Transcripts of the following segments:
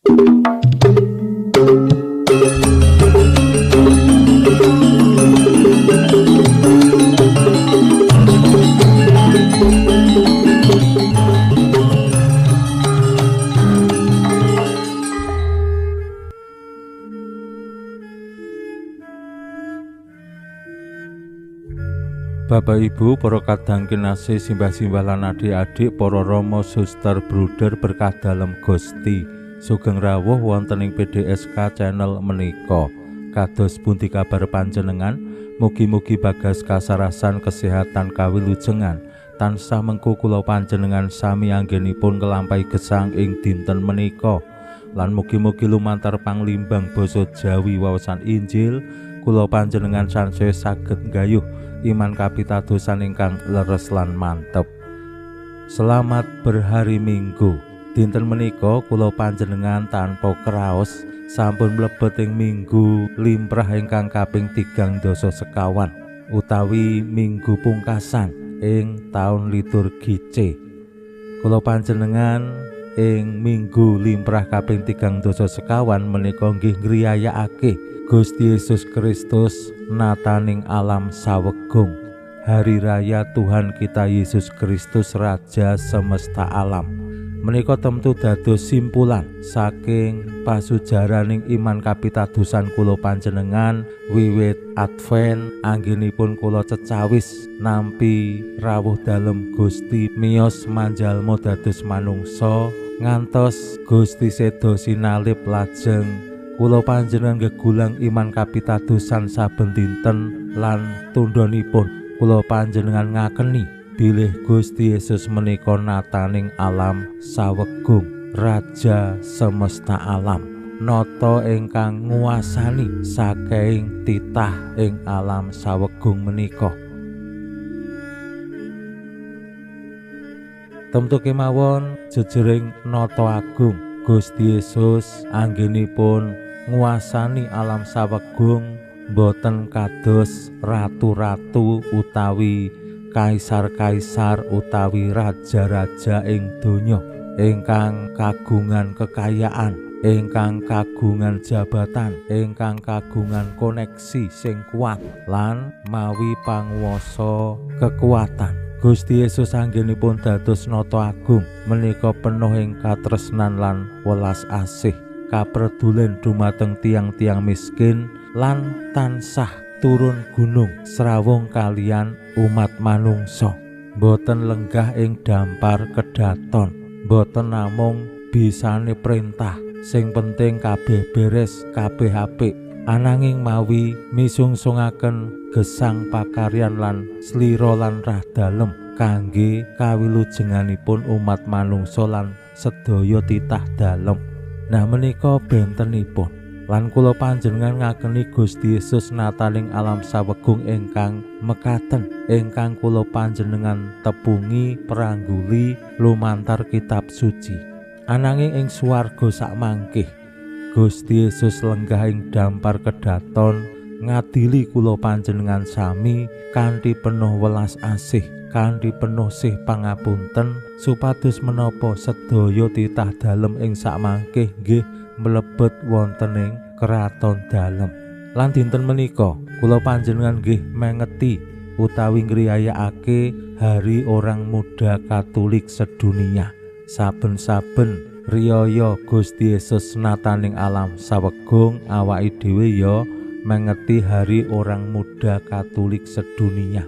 Bapak Ibu, para kadang kinasih, simbah-simbah lan adik-adik, para rama, suster, bruder berkah dalem Gusti. Sugeng rawuh wonten ing PDSK channel menika. Kados pundi kabar panjenengan? Mugi-mugi bagas kasarasan kesehatan kawilujengan tansah mengku kula panjenengan sami anggenipun nglampahi gesang ing dinten menika. Lan mugi-mugi lumantar panglimbang basa Jawi wawasan Injil kula panjenengan sansaya saged nggayuh iman kapitadosan ingkang leres lan mantep. Selamat berhari Minggu. Dinten menika kula panjenengan tanpa kraos sampun mlebet ing Minggu limrah ingkang kaping 34 utawi Minggu pungkasan ing taun liturgi C. Kula panjenengan ing Minggu limrah kaping 34 menika nggih ngriyayakake Gusti Yesus Kristus nataning alam sawegung, hari raya Tuhan kita Yesus Kristus Raja semesta alam. Menika tentu dados simpulan saking pasujaraning iman kapitadosan kula panjenengan wiwit Advent anggenipun kula cecawis nampi rawuh dalem Gusti miyos manjalma dados manungsa ngantos Gusti seda sinalib lajeng kula panjenengan gegulang iman kapitadosan saben dinten lan tundhonipun kula panjenengan ngakeni bilih Gusti Yesus menika nataning alam sawegung, Raja semesta alam, nata ingkang nguasani saking titah ing alam sawegung menika. Temtu kemawon jejering nata agung Gusti Yesus anggenipun nguasani alam sawegung boten kados ratu-ratu utawi kaisar-kaisar utawi raja-raja ing donya ingkang kagungan kekayaan, ingkang kagungan jabatan, ingkang kagungan koneksi sing kuat lan mawi panguwasa kekuatan. Gusti Yesus anggenipun dados nata agung menika penuh ing katresnan lan welas asih, kapredulen dumateng tiang-tiang miskin lan tansah turun gunung srawung kalian umat manungsa. Boten lenggah ing dampar kedaton, boten namung bisane perintah sing penting kabeh beres kabeh apik, ananging mawi misungsungaken gesang pakaryan lan slira lan rah dalem kangge kawilujenganipun umat manungsa lan sedaya titah dalem. Nah menika bentenipun lan kula panjenengan ngakeni Gusti Yesus nataning alam sawegung ingkang mekaten ingkang kula panjenengan tepungi perangguli lumantar kitab suci. Ananging ing swarga sakmangkih Gusti Yesus lenggah ing dampar kedaton ngadili kula panjenengan sami kanthi penuh welas asih, kanthi penuh sih pangapunten supados menapa sedaya titah dalem ing sakmangkih nggih mlebet wonten ing kraton dalem. Lan dinten menika kula panjenengan nggih mengeti utawi ngriyayakake Hari Orang Muda Katolik Sedunia. Saben-saben riyaya Gusti Yesus nataning alam sawegung awake dhewe ya mengeti Hari Orang Muda Katolik Sedunia.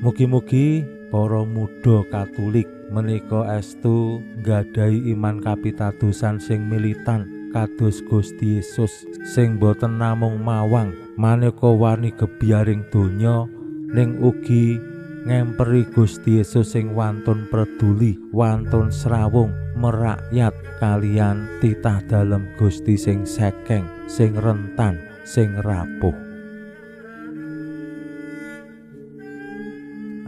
Mugi-mugi para muda Katolik menika estu nggadahi iman kapitadosan sing militan kados Gusti Yesus sing boten namung mawang maneka warni gebyaring donya ning ugi ngemperi Gusti Yesus sing wantun preduli, wantun srawung merakyat kalian titah dalem Gusti sing sekeng, sing rentan, sing rapuh.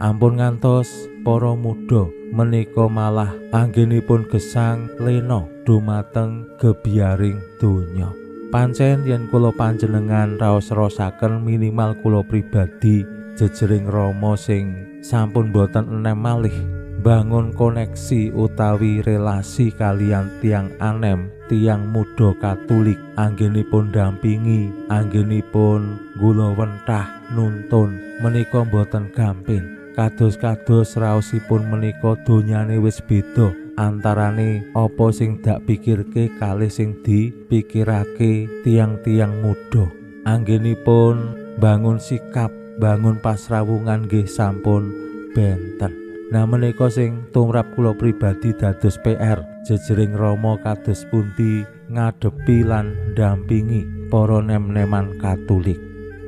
Ampun ngantos para muda menika malah anggenipun gesang lena dumateng gebyaring donya. Pancen yen kula panjenengan raos-raosaken minimal kula pribadi jejering rama sing sampun boten enem malih, Bangun koneksi utawi relasi kalian tiang anem, tiang muda Katolik, anggenipun dampingi, anggenipun gulawentah nuntun menika boten gampil. Kados-kados raosipun menika donyane wis beda antarane apa sing dak pikirke kalih sing dipikirake tiang-tiang muda. Anggenipun bangun sikap, bangun pasrawungan nggih sampun benten. Nah menika sing tumrap kula pribadi dados PR jejering Rama kados pundi ngadepi lan ndampingi para nem-neman Katolik.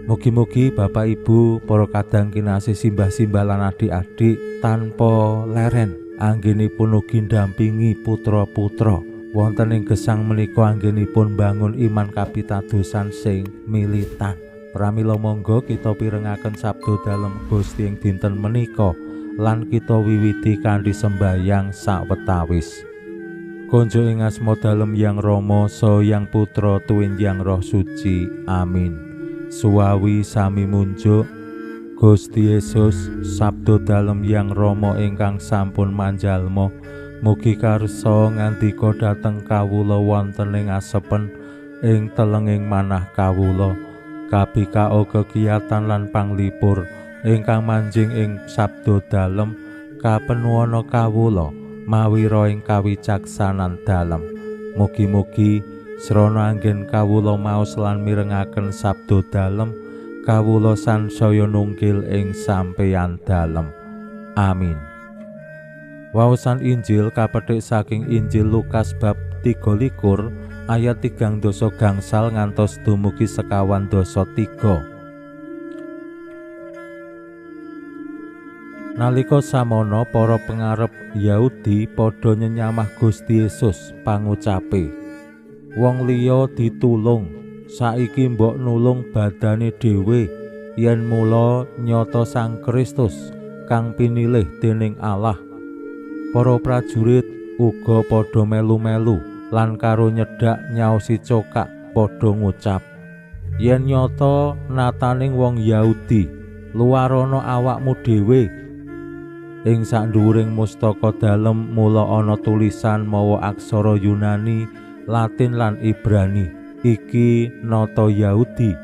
Mugi-mugi Bapak Ibu, para kadang kinasih, simbah-simbah lan adik-adik tanpa leren anggenipun ugi ndampingi putra-putra wonten ing gesang menika anggenipun bangun iman kapitadosan sing militan. Pramila monggo kita pirengaken sabda dalem Gusti ing dinten menika lan kita wiwiti kanthi sembayang sawetawis. Konjo ing asma dalem Yang Rama, saha Yang Putra tuwin Yang Roh Suci. Amin. Suwawi sami munjuk Gusti Yesus, sabda dalem Yang Rama ingkang sampun manjalma, mugi karsa ngandika dhateng kawula wonten ing asepen ing telenging manah kawula, kabikao kekiyatan lan panglipur ingkang manjing ing sabda dalem kapenuwana kawula mawira ing kawicaksanan dalem. Mugi-mugi srana anggen kawula maos lan mirengaken sabda dalem, kawula sansaya nungkil ing sampeyan dalem. Amin. Waosan Injil kapethik saking Injil Lukas bab 23 ayat 35 ngantos dumugi 53. Nalika samono para pengarep Yahudi padha nyenyamah Gusti Yesus pangucape, wong liya ditulung, saiki mbok nulung badane dhewe yen mula nyata Sang Kristus kang pinilih dening Allah. Para prajurit uga padha melu-melu lan karo nyedhak nyaosi cokak padha ngucap, yen nyata nataning wong Yahudi, luwarana awakmu dhewe. Ing sakndhuwuring mustaka dalem mula ana tulisan mawa aksara Yunani, Latin lan Ibrani. Iki nata Yahudi.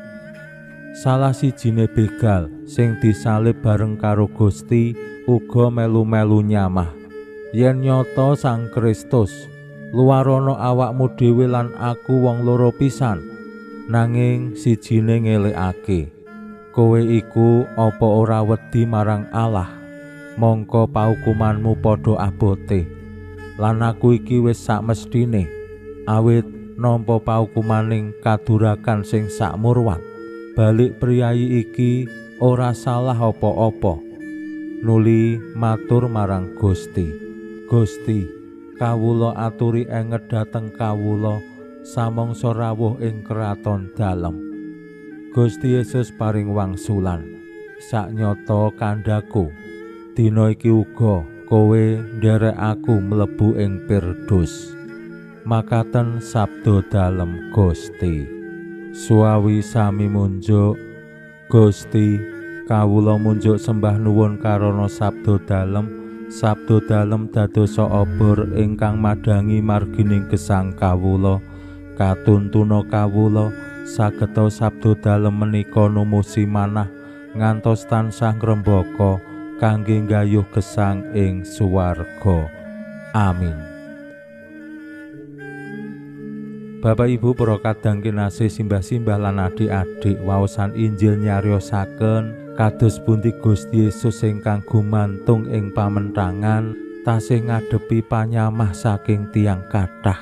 Salah sijine begal sing disalib bareng karo Gusti uga melu-melu nyamah, yen nyata Sang Kristus, luwarana awakmu dhewe lan aku wong loro pisan. Nanging sijine ngelekake, kowe iku apa ora wedi marang Allah? Mongko paukumanmu padha abote. Lan aku iki wis sakmestine, awit nampa paukumaning kadurakan sing sakmurwat. Balik priyayi iki ora salah apa-apa. Nuli matur marang Gusti, Gusti, kawula aturi enget dhateng kawula samangsa rawuh ing kraton dalem. Gusti Yesus paring wangsulan, saknyata kandhaku, dina iki uga kowe nderek aku mlebu ing Pirdaus. Makaten sabda dalem Gusti. Suwawi sami munjuk Gusti, kawula munjuk sembah nuwun karana sabda dalem. Sabda dalem dadosa obor ingkang madhangi margining gesang kawula. Katuntuna kawula sageta sabda dalem menika numusi manah ngantos tansah ngrembaka kangge nggayuh gesang ing swarga. Amin. Bapak Ibu para kadang kinasih, simbah-simbah lan adik-adik, waosan Injil nyariosaken kados pundi Gusti Yesus ingkang gumantung ing pamentangan tasih ngadepi panyamah saking tiyang kathah.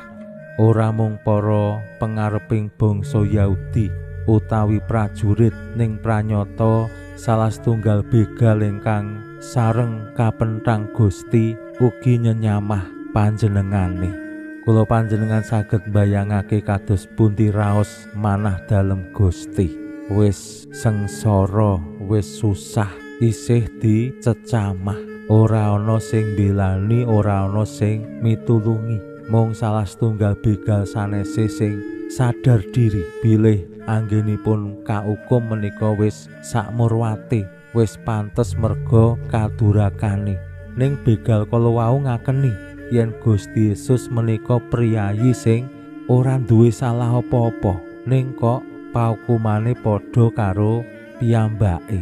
Ora mung para pengareping bangsa Yahudi utawi prajurit, ning pranyata salah setunggal begal ingkang sareng kapentang Gusti ugi nyenyamah panjenengane. Kula panjenengan saged mbayangake kados pundi raos manah dalem Gusti. Wis sengsara, wis susah, isih dicecamah. Ora ana sing mbelani, ora ana sing mitulungi. Mung salah setunggal begal sanese sing sadar diri bilih anggenipun kaukum menika wis sakmurwate, wis pantes merga kadurakane. Ning begal kala wau ngakeni yen Gusti Yesus menika priyayi sing ora duwe salah apa-apa, ning kok paukumane padha karo piyambake.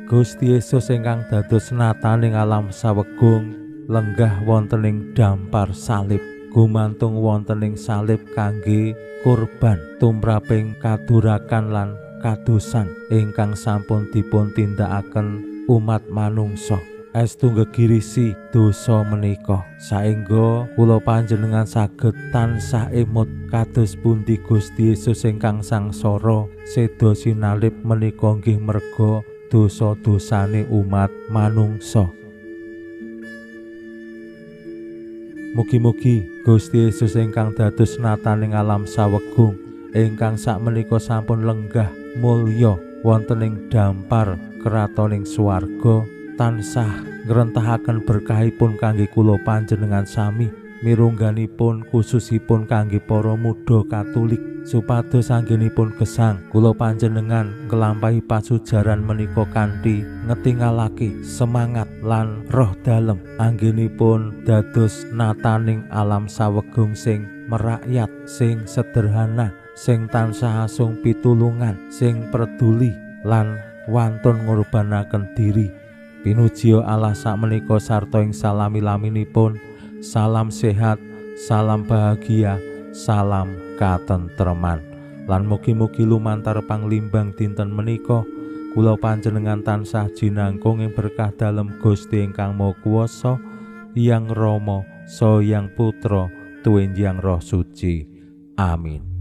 Gusti Yesus ingkang dados nataning alam sawegung lenggah wonten ing dampar salib, gumantung wonten ing salib kangge kurban tumraping kadurakan lan kadosan ingkang sampun dipun tindakaken umat manungsa. Estu ngegirisi dosa menika saengga kula panjenengan saged tansah emut kados pundi Gusti Yesus ingkang sangsara seda sinalib menika nggih merga dosa-dosane umat manungsa. Mugi-mugi Gusti Yesus ingkang dados nataning alam sawegung ingkang sakmenika sampun lenggah mulya wonten ing dampar kratoning swarga tansah ngrentahaken berkahipun kangge kula panjenengan sami, mirungganipun khususipun kangge para muda Katolik, supados anggenipun gesang kula panjenengan nglampahi pasujaran menika kanthi ngetingalake semangat lan roh dalem anggenipun dados nataning alam sawegung sing merakyat, sing sederhana, sing tansah asung pitulungan, sing peduli lan wantun ngorbanaken diri. Pinuji Allah sakmenika sarta ing salami-laminipun. Salam sehat, salam bahagia, salam katentreman. Lan mugi-mugi lumantar panglimbang dinten menika kula panjenengan tansah jinangkung ing berkah dalem Gusti ingkang Maha Kuwasa, Hyang Rama, Saha Hyang Putra, tuwin Hyang Roh Suci. Amin.